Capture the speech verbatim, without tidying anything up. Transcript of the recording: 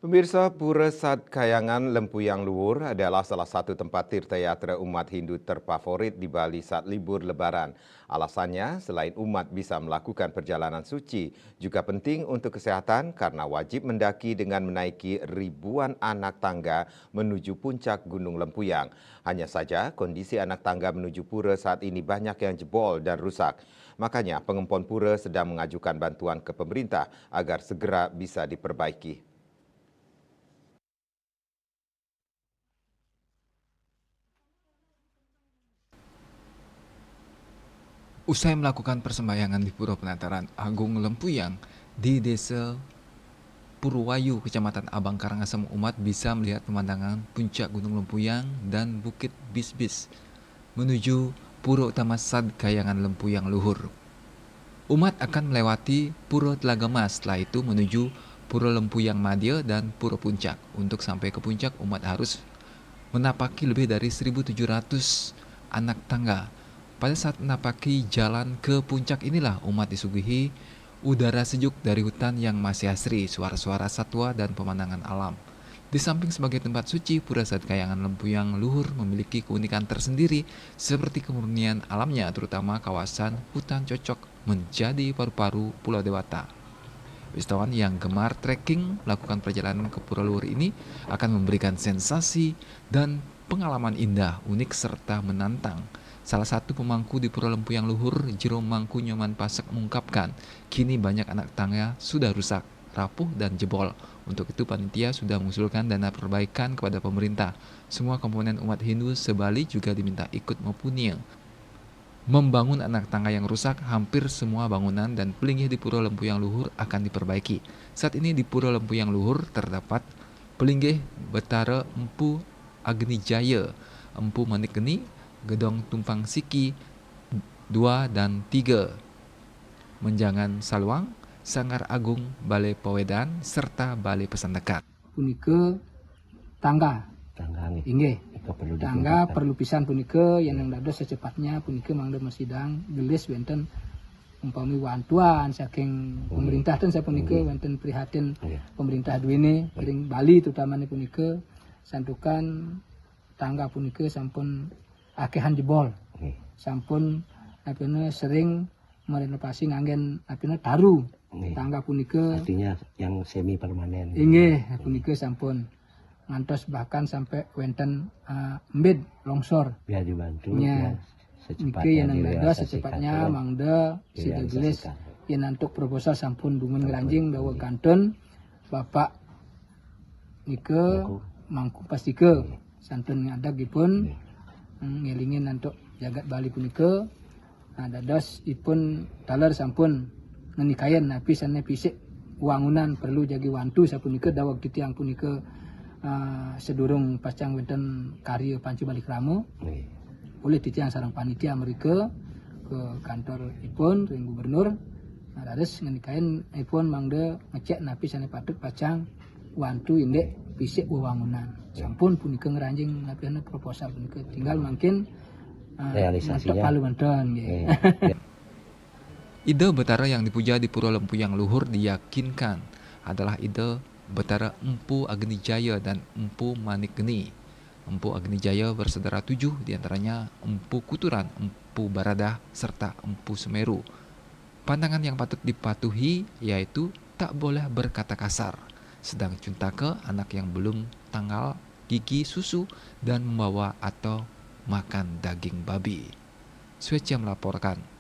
Pemirsa, Pura Sat Kayangan Lempuyang Luhur adalah salah satu tempat tirta yatra umat Hindu terfavorit di Bali saat libur Lebaran. Alasannya, selain umat bisa melakukan perjalanan suci, juga penting untuk kesehatan karena wajib mendaki dengan menaiki ribuan anak tangga menuju puncak Gunung Lempuyang. Hanya saja, kondisi anak tangga menuju pura saat ini banyak yang jebol dan rusak. Makanya, pengempon pura sedang mengajukan bantuan ke pemerintah agar segera bisa diperbaiki. Usai melakukan persembahyangan di Pura Penataran Agung Lempuyang di Desa Purwayu, Kecamatan Abang Karangasem, umat bisa melihat pemandangan puncak Gunung Lempuyang dan Bukit Bisbis menuju Pura Utama Sad Kayangan Lempuyang Luhur. Umat akan melewati Pura Telaga Mas, setelah itu menuju Pura Lempuyang Madya dan Pura Puncak. Untuk sampai ke puncak, umat harus menapaki lebih dari seribu tujuh ratus anak tangga. Pada saat menapaki jalan ke puncak inilah umat disuguhi udara sejuk dari hutan yang masih asri, suara-suara satwa, dan pemandangan alam. Di samping sebagai tempat suci, Pura Sat Kayangan Lempuyang Luhur memiliki keunikan tersendiri seperti kemurnian alamnya, terutama kawasan hutan cocok menjadi paru-paru Pulau Dewata. Wisatawan yang gemar trekking melakukan perjalanan ke Pura Luhur ini akan memberikan sensasi dan pengalaman indah, unik, serta menantang. Salah satu pemangku di Pura Lempuyang Luhur, Jero Mangku Nyoman Pasek, mengungkapkan, kini banyak anak tangga sudah rusak, rapuh, dan jebol. Untuk itu, panitia sudah mengusulkan dana perbaikan kepada pemerintah. Semua komponen umat Hindu se-Bali juga diminta ikut mempunyai. Membangun anak tangga yang rusak, hampir semua bangunan dan pelinggih di Pura Lempuyang Luhur akan diperbaiki. Saat ini di Pura Lempuyang Luhur terdapat pelinggih Betara Empu Agni Jaya, Empu Manik Geni, Gedong Tumpang Siki dua dan tiga, Menjangan Saluang, Sanggar Agung, Balai Pawedan, serta Balai Pesandekan. Punika tangga. Tangga nggih. Inggih. Nika perlu tangga ditingkatkan. Perlu pisan punika, yen nggih, dados secepatnya punika mangda masidang gelis wenten umpami wantuan saking, nggih, pemerintah ten sapunika, nggih, wenten prihatin, nggih, pemerintah duwene, nggih, ring Bali terutamane punika, santukan tangga punika sampun akehan jebol. Nggih. Sampun, apa ne, sering merenovasi nganggen, apa ne, taru. Nggih. Tangga punika. Artinya yang semi permanen. Inggih, nggih, punika sampun ngantos bahkan sampai wenten, eh, embid longsor. Biar dibantu, ya, biar secepatnya direalisasikan. Niki yang dados secepatnya mangda sida gelis. Yen antuk proposal sampun dumun ngranjing dawuh kantun Bapak nika mangku pastika. Nggih. Santun ngadeg ipun, nggih, mm, ngelingin antuk jagat Bali punika. Nah, dados ipun taler sampun ngenikayan napi sane pisik wangunan perlu jagi wantu sapunika daweg titiang punika, ah, sedurung pacang wenten karya Panca Balikrama. Nggih. Oleh titiang sareng panitia mrika ke kantor ipun ring gubernur. Nah, dados ngenikayan ipun mangda ngecek napi sane patut pacang wantu indik pisik wewangunan. Nggih. Sampun punika ngranjing napi anu proposal punika. Tinggal mangkin, ah, realisasinya. Ngantuk palu mantun, nggih. Nggih. Ida Betara yang dipuja di Pura Lempuyang Luhur diyakinkan adalah Ida Betara Empu Agni Jaya dan Empu Manik Geni. Empu Agni Jaya bersaudara tujuh, diantaranya Empu Kuturan, Empu Baradah, serta Empu Semeru. Pantangan yang patut dipatuhi yaitu tak boleh berkata kasar. Sedang Cuntaka, anak yang belum tanggal gigi susu dan membawa atau makan daging babi. Suecia melaporkan.